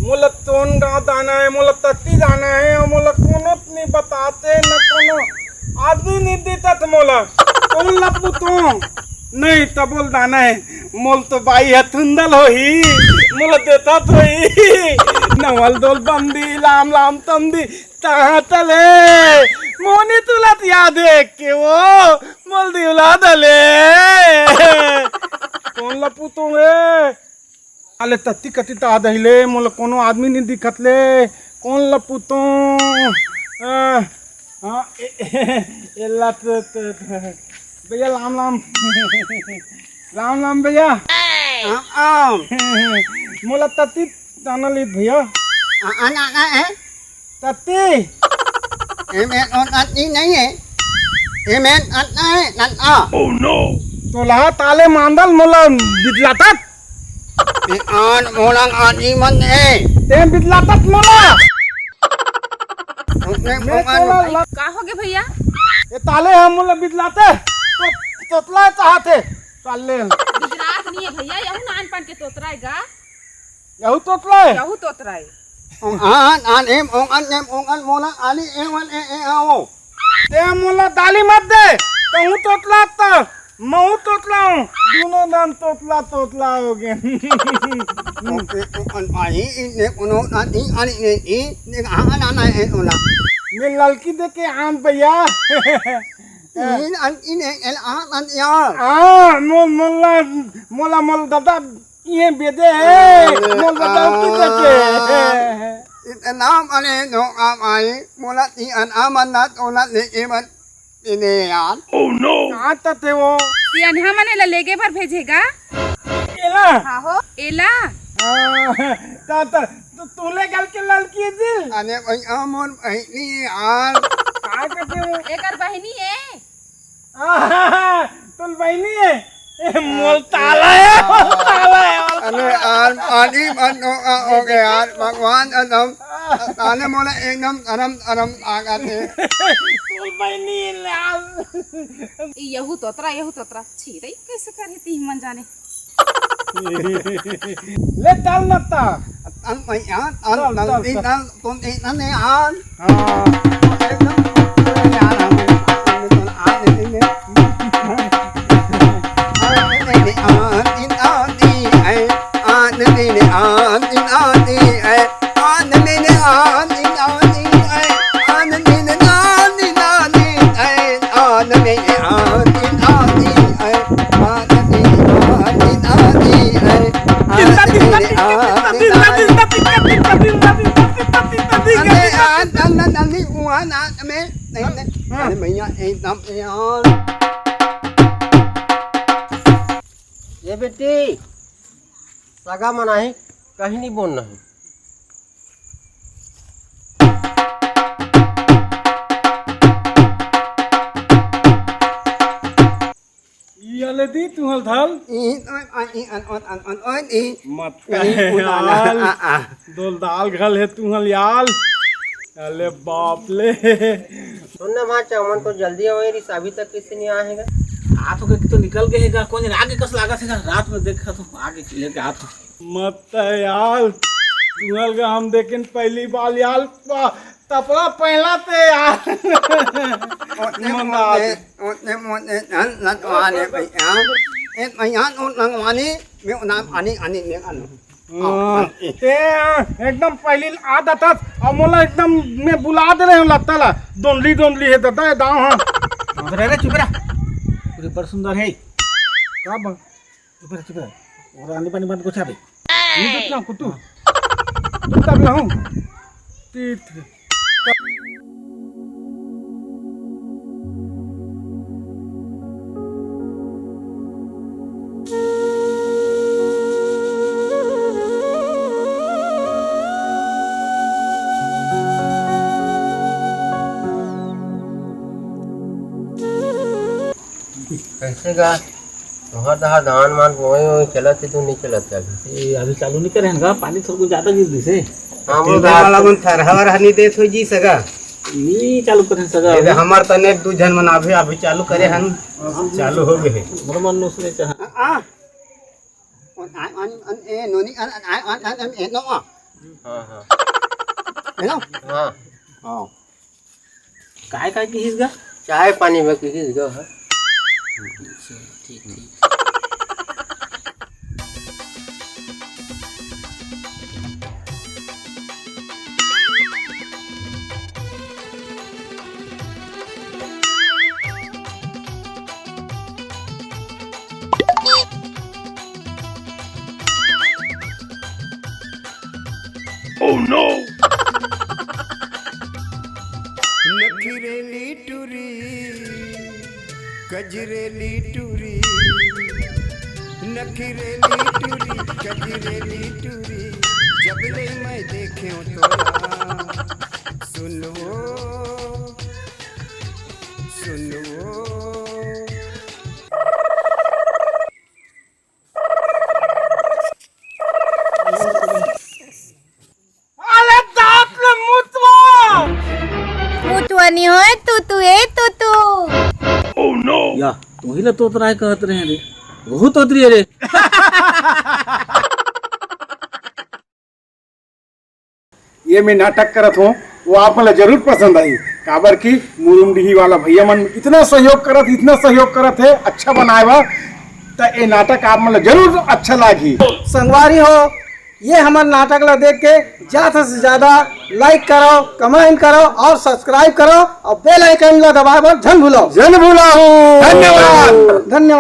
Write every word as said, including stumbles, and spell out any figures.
मोला तोन गाँव दाना हे, मोला तत्ती दाना हे, अउ मोला कोनो नहीं बताते, न कोनो आदमी नहीं देता त मोला। कौन लपू तो? नहीं, त बोल दाना हे। मोल तो बाई ह थुंदल होही, मोला देता तो ही। नवल दोल बंदी, लाम लाम तंदी, तहाँ तले। मोनी तुला तिया देख के वो, मोल दिवला दले। कौन लपू तो रे? अले तत्ती कति ता दहिले, मोला कोनो आदमी नहीं दिखत ले। कौन लपू तो? आ, हाँ, ए, ए, एला त, त, त, भैया लाम लाम। लाम लाम भैया। आम, आम। मोला तत्ती ताना लीत भैया। आ, आना, आना, ए? तत्ती। एम, एन, ओन, अन, ई नहीं है। एम, एन, अन, ए, नन, आ। तोला ताले मांदल मोला बिदलातत। ए, आन, मोला, आन, ई मन ए। ते बिदलातत मोला। ओके, मैं ओके, तोला ओके। ला- का होगे भैया? ये ताले हम मोला बिदलाते, तो तोतला चाहते, ताले। गुजरात नहीं है भैया, यहू नान पान के तोतरा है गा। यहू तोतला है? यहू तोतरा है। ओंग आन, आन एम, ओंग अन एम, ओंग अन मोला, आली ए वन ए ए आओ। ते मोला दाली मत दे, तहूँ तोतला त महूँ तोतला हूँ, दोनों दान तोतला तोतला हो गए। ओके, ओंग अन पानी, इन ने कोनो ना, इन अन ने, इन ने कहाँ ना ना है ओला। मैं ललकी दे के आन भैया। इन अन, इन ए, एल आन अन यार। हाँ, मोल, मोला, मोला, मोल दादा, ये बेदे है, अरे, मोल बताओ की देखे। आ, इतना मने नो आ माई, मोला ती अन आ मन ना तोला ने ए मन इने यार। कहाँ तक थे वो? सियनहा मने ला लेगे बर भेजेगा। एला? हाँ हो, एला। हाँ, ता, ता, तू, तूले गल के ललकी दिल? अरे भैया, मोर बहिनी यार। कहाँ तक थे वो? एकर बहिनी है। आहा, तोर बहिनी है? ए, मोल ताला है, मोल ताला है, मोल अरे ताला। यार, पानी बंद हो, आ, हो गया यार, भगवान कसम। ताने मोला एकदम गरम, गरम लागत है। तोर बहिनी है लाल। यहू तोतरा, यहू तोतरा। छी रे, कैसे करे ती मन जाने। ले ताल नत्ता। ताल भैया, ताल, ताल, ताल, ताल, ताल। ताल। तुम एक ना नहीं आन। हाँ। ये बेटी, सगा मनाही, कहीं नहीं बोलना है। ये ले दी तुहल धल। ई, अन, अन, ई, अन, अन, अन, अन, अन, ई। मत ई, कर उन, अन, यार। आ, आ। दोल दाल घल है तुहल यार। अले बाप ले। सुन ना माँ, चमन तो जल्दी आवे रिस, अभी तक किसी नहीं आएगा। हाथ होके तो निकल गए हैगा, कौन जाने आगे कस लागत हैगा, रात में देखा तो आगे लेके हाथ। मत यार, तुहल का हम देखें पहली बार यार, पा-, तपला पहला ते यार। ओतने मन मोने, रात। ओतने मोने, नन, नन, वाले भैया। ए भैया, नन, नन, वाले, मैं नाम आनी, आनी, मैं आनी। हाँ, ते एकदम पहली आदत है, अब मोला एकदम मैं बुला दे रहे हूँ लत्ता ला, डोंडली, डोंडली है दादा, ये दाव हाँ। चुप रह रे, चुप रह। पूरी पर सुंदर है। का बा? चुप रह, चुप रह। और आनी पानी बंद को छापे। ये तो क्या कुतु? तब लाऊं। तीत। कैसे गा? तुहर तहार धान मान बोए होए चलत हे, तू नहीं चलत हे अभी। ए, अभी चालू नहीं करे हन गा, पानी थोड़ा ज्यादा गिर दिस हे। हाँ, वो टेंडर वाला मन थरहा वरहा नहीं देत होई जी सगा। नहीं चालू करे हन सगा ए, अभी। हमार तने दू झन मन अभी, अभी चालू करे हन, चालू हो गए हे। मोर मन उसने चाहा। आ, आ। अन, अन, अन, अन, ए, नोनी, अन, अन, अन, अन, अन, ए, नो, आ। हाँ, हाँ। है ना? हाँ। हाँ। काय, काय किहिस गा? चाय पानी में किहिस गा, हाँ। अच्छा, ठीक, ठीक। Oh no! नखरेली टुरी, कजरेली टुरी, नखरेली टुरी, कजरेली टुरी, जब ले मैं देखे तोला, सुनवो, सुनवो। अरे दांत ले मुतवा। मुतवा नहीं होय, तू तू ए तू तू। या, तुही ला तोतराय कहत रहे रे। बहुत तोतरी है रे। ये मैं नाटक करत हूँ, वो आप मन ला जरूर पसंद आही, काबर कि मुरुमडीही वाला भैया मन इतना सहयोग करत, इतना सहयोग करत है अच्छा बनाए बर, त ये नाटक आप मन ला जरूर अच्छा लागही। संगवारी हो, ये हमर नाटक ला देख के ज्यादा से ज्यादा like करो, comment करो और subscribe करो और bell icon ला दबाए बर झन भूलो। झन भूलो। धन्यवाद। धन्यवाद।